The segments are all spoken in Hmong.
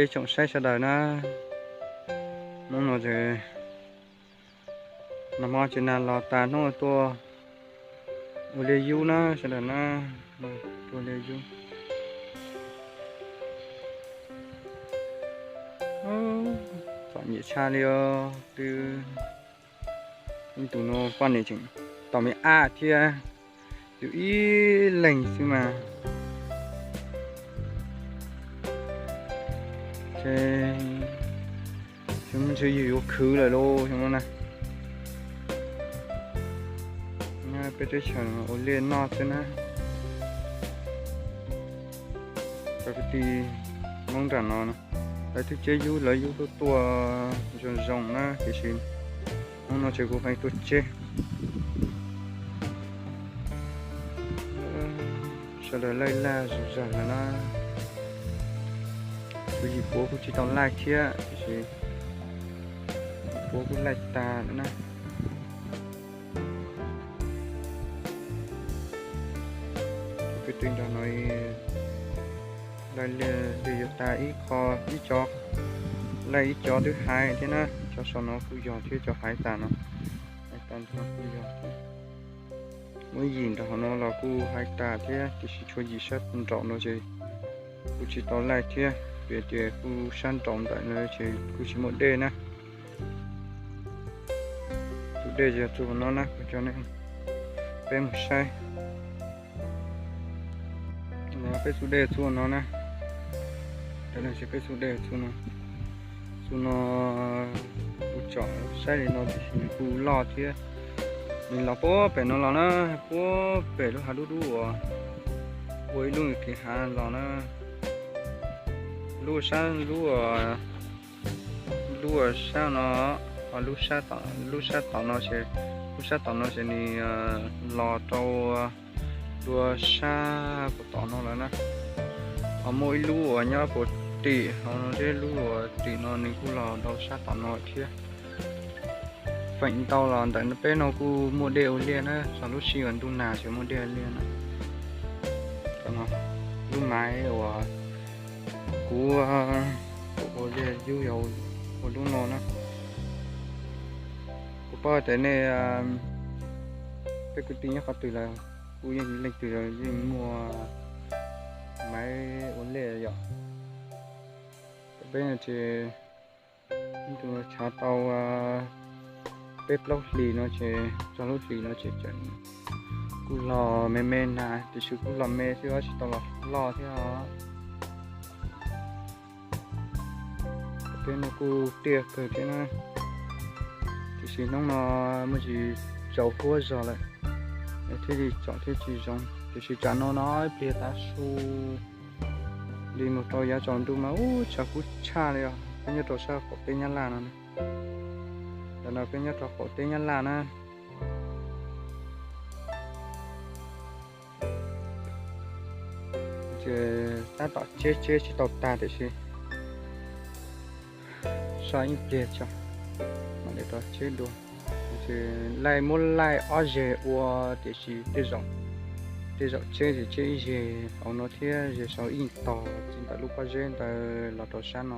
Peb tsoom saib sawv daws na, hnub no ces nag hmo ces nag los tas hnub tuaj ua liaj yub na sawv daws na, tuaj liaj yub. Txom nyem tshaj li os, twb ib ntus no poj niam tseem tau me ab thiab, yus ib leeg xwb mas. Ces xyov ntshe yus yuav khwv lawm lauj xyov no na. Peb teb chaws ua liaj noj xwb na. Cov kwv tij Hmoob nram no, lawv twb ceb yub, lawv yub tuaj tuaj zoo zoo na, tiam sis hnub no ces kuv pheej tuaj ceb. Sawv daws laij laj zom zaws lawm na. Kuv yim puav kuj tsis tau laij thiab, tiam sis yim puav kuj laij tas lawm na. Kwv tij nram no laij liaj yuav tas ib qho, ib co, laij ib co twb haiv thiab na, cov saum no kuj yog thiab, cov haiv tas no, haiv tas no kuj yog thiab. Muab yim nram hauv no los kuj haiv tas thiab, tiam sis tshuav yim sab nraum no ces kuj tsis tau laij thiab, vim tias kuj sab nraum ntawm no ces kuj tsis muaj dej na. Tus dej yog txug no na, kuv coj nej peb mus saib. Peb txug dej txug no na, peb txug dej txug no, txug no kuv tsom saib li no tiam sis nws kuj loj thiab. Nws los puag pem no los na, puag pem lub hav dub dub uas ua ib lub kev hav los na, lub sab, lub, lub sab no, lub sab tom, lub sab tom no ces, lub sab tom no ces nws los rau dua sab puag tom no lawm na. Ho muaj ib lub uas nyob puag tim hauv no thiab, lub uas tim no nws kuj los rau sab tom no thiab. Feem ntau los ntawm peb no kuj muaj dej ua liaj na, txog lub sij uas ntuj nag ces muaj dej ua liaj na. Lub maiv uas kuv ua liaj yub yog ua lub no na. Kuv paub tias nej, peb kwv tij nyob qhov twg los kuj yeej, leej twg los yeej muaj maiv ua liaj yom. Peb no ces ib ntus tshav tau peb plaub hlis no ces, txog lub hlis no ces tseem kuj los me me na, tiam sis kuj los me xwb, tsis tau los loj thiab os. Peb no kuj tiaj kawg thiab na, tiam sis hnub no muaj tsis tsaus huab zog lawm, thiaj li tsom thiaj tsis zoo. Tiam sis tsam no no ib pliag tav su li mus rau yav tsaus ntuj mas ub tshav kub tshaj li os. Peb nyob rau sab qaum teb Nyab Laj no, ntawm no peb nyob rau qaum teb Nyab Laj na. Ces tab tom ceb ceb tsis tau tag tiam sis so ib pliag tso mam li rov ceb dua. Ces laij muab laij ob zeg ua tiam sis tej zaum ceb ces ceb ib zeg hauv no thiab zeg saud ib tog txiv ntawm lub pob zeb ntawd los rau sab no.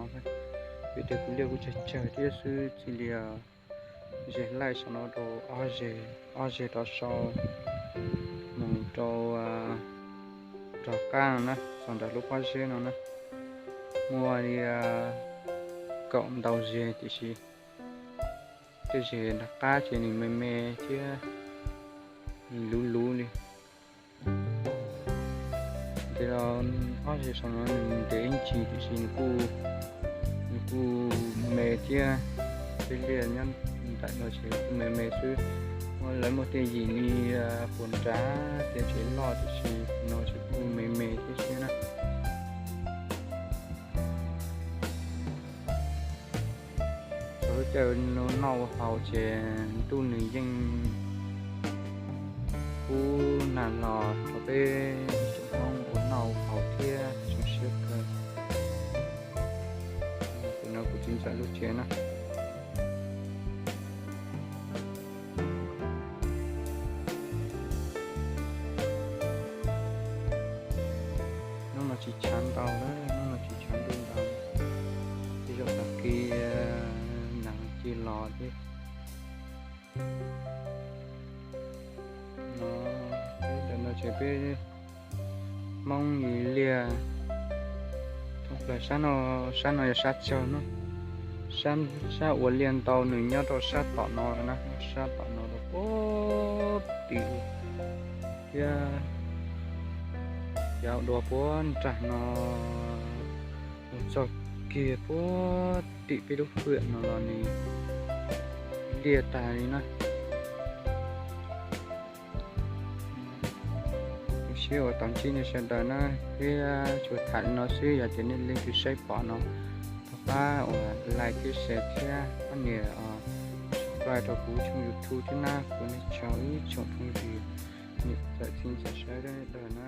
Vim tias kuv liaj kuj tsawg tsawg thiab xwb, cia li zeg laij saum no rau ob zeg, ob zeg rau saud mus rau nrog qab na, txog ntawm lub pob zeb no na. Muaj li kaum ntau zeg tiam sis tej zeg nrog qab ces nws me me thiab luv luv li. Ces ob zeg saum no nws ntev ib ntsis tiam sis nws kuj me thiab. Tej liaj nyob nraim no ces kuj me me xwb. Lawv muaj tej yim li puas nrad tej tsev loj tiam sis no ces kuj me me thiab thiab na. Txog lub caij ua noj ua haus ces ntuj nws yeej kub nag los rau peb tsoom Hmoob ua noj ua haus thiab zoo siab kawg. Ces no kuv txiv ntxawm lub tsev na. Hnub no tsis tshav ntau, hnub no tsis tshav ntuj ntau. tig los thiab. No, peb ntawm no ces peb Hmoob Yim Liaj thoob plaws. Sab no, sab no yog sab tsaug na, sab ua liaj ntau nws nyob rau sab tom no na, sab tom no rau puag tim thiab, yav dua puag nram no mus txog kiag puag tim peb lub hwm no los nws liaj tag li na. Zoo siab uas tau ntsib nej sawv daws na, thiab tsuas tham li no xwb, yog tias nej leej twg saib pom no, thov pab uas like thiab share thiab pab nias subscribe rau kuv channel YouTube thiab na, kuv nej tsaug ib tsoom phooj ywg, niam txawm txiv ntxawm sawv daws na.